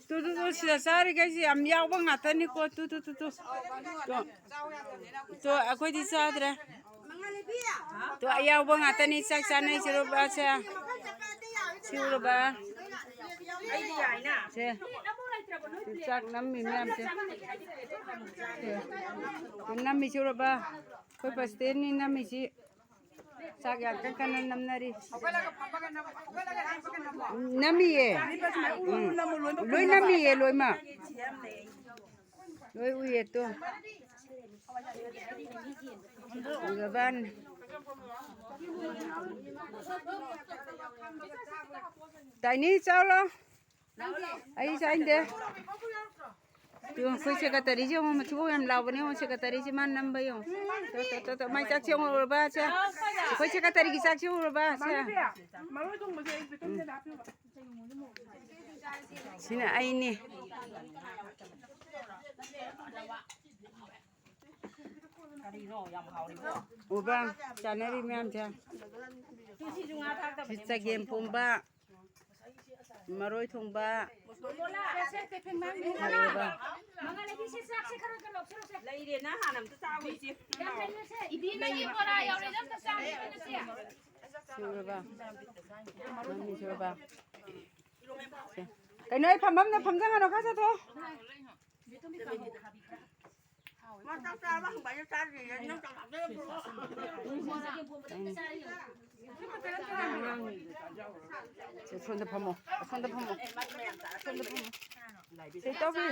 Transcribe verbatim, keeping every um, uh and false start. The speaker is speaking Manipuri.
ꯇꯨ, ꯇꯨ, ꯇꯨ, ꯁꯤꯗ ꯆꯥꯔꯤꯈꯩꯁꯦ ꯌꯥꯝ ꯌꯥꯎꯕ ꯉꯥꯛꯇꯅꯤꯀꯣ꯫ ꯇꯨ, ꯇꯨ, ꯇꯨ, ꯇꯨ꯫ ꯇꯨ, ꯇꯨ, ꯑꯩꯈꯣꯏꯗꯤ ꯆꯥꯗ꯭ꯔꯦ꯫ ꯇꯨ, ꯑꯌꯥꯎꯕ ꯉꯥꯛꯇꯅꯤ ꯆꯥꯛ ꯆꯥꯅꯩꯁꯤꯔꯣꯕ ꯁꯦ꯫ ꯁꯤꯔꯣꯕ꯫ ꯁꯦ꯫ ꯆꯥꯛ ꯅꯝꯃꯤ ꯃꯌꯥꯝꯁꯦ꯫ ꯁꯦ꯫ ꯅꯝꯃꯤꯁꯤꯔꯣꯕ꯫ ꯑꯩꯈꯣꯏ ꯄ꯭ꯔꯁꯤꯗꯦꯟꯅꯤ ꯅꯝꯃꯤꯁꯤ꯫ ꯆꯥꯛ ꯌꯥꯝ ꯀꯟ ꯀꯟꯅ ꯅꯝꯅꯔꯤ꯫ ꯅꯝꯃꯤꯌꯦ꯫ ꯎꯝ꯫ ꯂꯣꯏ ꯅꯝꯃꯤꯌꯦ, ꯂꯣꯏꯃꯛ꯫ ꯂꯣꯏ ꯎꯏꯌꯦ ꯇꯨ꯫ ꯎꯔꯕꯅꯤ꯫ ꯇꯥꯏꯅꯤ ꯆꯥꯎꯂꯣ꯫ ꯑꯩ ꯆꯥꯏꯟꯗꯦ꯫ ꯇꯨ, ꯑꯩꯈꯣꯏ ꯁꯦꯀ꯭ꯔꯦꯇꯔꯤꯁꯦ ꯌꯦꯡꯉꯣ, ꯃꯊꯤꯕꯣꯡ ꯌꯥꯝ ꯂꯥꯎꯕꯅꯦ ꯌꯦꯡꯉꯣ, ꯁꯦꯀ꯭ꯔꯦꯇꯔꯤꯁꯦ ꯃꯥ ꯅꯝꯕ ꯌꯦꯡꯉꯣ꯫ ꯇꯣ, ꯇꯣ, ꯇꯣ, ꯇꯣ, ꯃꯥꯏ ꯆꯥꯛꯁꯦ ꯌꯦꯡꯉꯨꯔꯕ ꯁꯦ? ꯑꯩꯈꯣꯏ ꯁꯦꯀ꯭ꯔꯦꯇꯔꯤꯒꯤ ꯆꯥꯛꯁꯦ ꯎꯔꯕ ꯁꯦ? ꯎꯝ꯫ ꯁꯤꯅ ꯑꯩꯅꯤ꯫ ꯎꯕ ꯆꯥꯅꯔꯤ ꯃꯌꯥꯝꯁꯦ꯫ ꯁꯤ ꯆꯒꯦꯝ ꯄꯣꯝꯕ꯫ ꯃꯔꯣꯏ ꯊꯣꯡꯕ꯫ ꯂꯩꯔꯦ, ꯅꯪ ꯍꯥꯟꯅ ꯑꯝꯇ ꯆꯥꯈꯣ, ꯏꯆꯦ꯫ ꯏꯕꯦꯝꯃꯒꯤ ꯕꯣꯔꯥ ꯌꯧꯔꯦ, ꯑꯝꯇ ꯆꯥꯈꯣ, ꯏꯆꯦ꯫ ꯁꯨꯔꯕ? ꯅꯪꯒꯤ ꯁꯨꯔꯕ? ꯀꯩꯅꯣ, ꯑꯩ ꯐꯝꯐꯝꯗ ꯐꯝꯖꯒꯅꯣ, ꯈꯔ ꯆꯠꯊꯣꯛꯑꯣ꯫ ꯃꯥ ꯆꯥꯛ ꯆꯥꯔꯕ ꯍꯪꯕ, ꯑꯩꯅ ꯆꯥꯗ꯭ꯔꯤꯌꯦ꯫ ꯅꯪ ꯆꯥꯛ ꯆꯥꯗ꯭ꯔꯤꯕꯣ? ꯁꯣꯝꯗ ꯐꯝꯃꯣ, ꯁꯣꯝꯗ ꯐꯝꯃꯣ, ꯁꯣꯝꯗ ꯐꯝꯃꯣ꯫ ꯁꯤ ꯇꯧꯕꯤ꯫